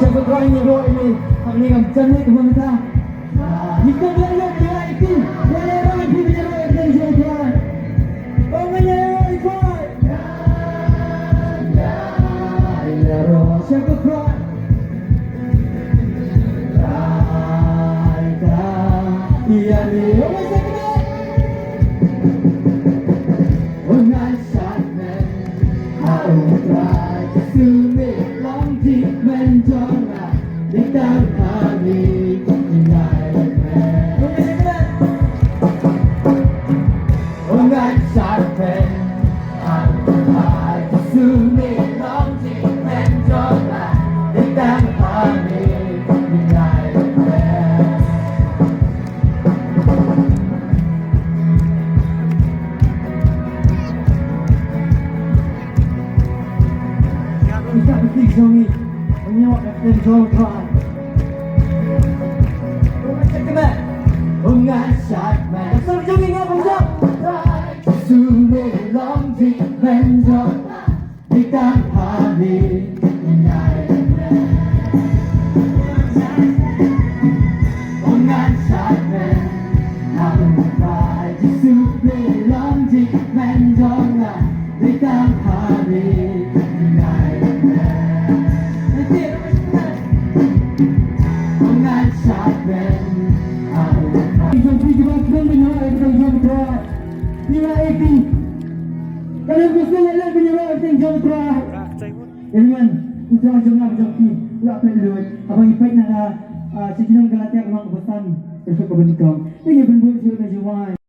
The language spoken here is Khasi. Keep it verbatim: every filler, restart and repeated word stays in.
Shepherds, join me, join me. Hapdeng kam jan ni kumta. Kita belajar kita itu. Belajar lagi, belajar lagi, belajar lagi. Oh, belajar lagi. Shepherds, join. Amen. U Trai jong nga jong phi, u la pynlut. Haba ngi peit na ka, ah, sha ki nong Galatia ka lynnong kaba san, ka dkhot kaba nyngkong. Te ngi pynbud shuh na Jowai.